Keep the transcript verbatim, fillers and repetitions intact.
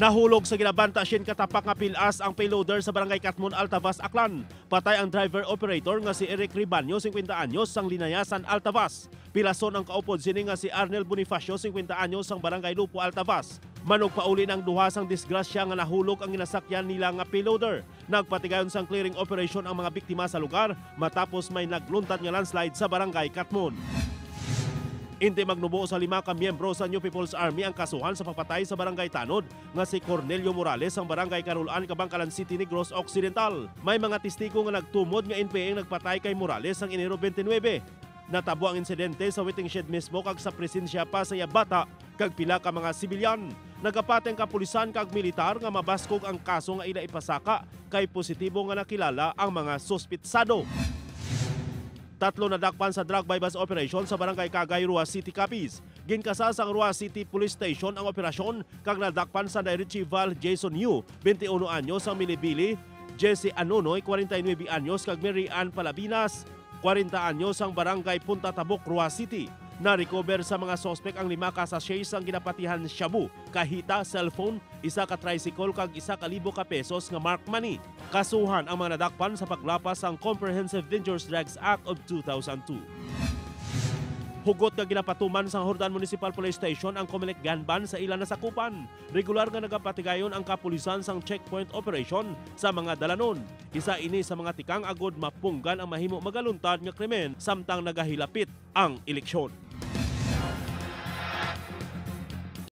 Nahulog sa ginabanta siyam ka tapak nga pil-as ang payloader sa Barangay Catmon, Altavas, Aklan. Patay ang driver operator nga si Eric Ribaño, singkwenta anyos, sang Linayasan, Altavas. Pilason ang kaupod sini nga si Arnel Bonifacio, singkwenta anyos, sang Barangay Lupo, Altavas. Manugpauli na ang duha sang disgrasya nga nahulog ang ginasakyan nila nga payloader. Nagpatigayon sang clearing operation ang mga biktima sa lugar matapos may nagluntad nga landslide sa Barangay Catmon. Indi magnubo sa lima ka miyembro sa New People's Army ang kasuhan sa pagpatay sa barangay tanod nga si Cornelio Morales sang Barangay Carolan, Kabankalan City, Negros Occidental. May mga testigo nga nagtumod nga N P A ang nagpatay kay Morales sang Enero twenty-nine. Natabo ang insidente sa waiting shed mismo kag sa presensya pa sa iya bata kag pila ka mga sibilyan. Nagapati ang kapulisan kag militar nga mabaskog ang kaso nga ila ipasaka kay positibo nga nakilala ang mga suspitsado. Tatlo nadakpan sa drug buy-bust operation sa Barangay Kagay, Roxas City, Capiz. Ginkasa sang Roxas City Police Station ang operasyon kag nadakpan sa retrieval Jason Yu, twenty-uno anyos, ang Milibili, Jesse Anonoy, kwarenta y nuebe anyos, kag Mary Ann Palabinas, kwarenta anyos, ang Barangay Punta Tabok, Roxas City. Na-recover sa mga suspek ang lima ka sachet sang ginapatihan shabu, kahita, cellphone, isa ka tricycle, kag isa ka libo ka pesos nga marked money. Kasuhan ang mga nadakpan sa paglapas sang Comprehensive Dangerous Drugs Act of two thousand two. Hugot nga ginapatuman sang Jordan Municipal Police Station ang Comelec gun ban sa ila nasakupan. Regular nga nagapatigayon ang kapulisan sang checkpoint operation sa mga dalanon. Isa ini sa mga tikang agod mapunggan ang mahimo magaluntad nga krimen samtang nagahilapit ang eleksyon.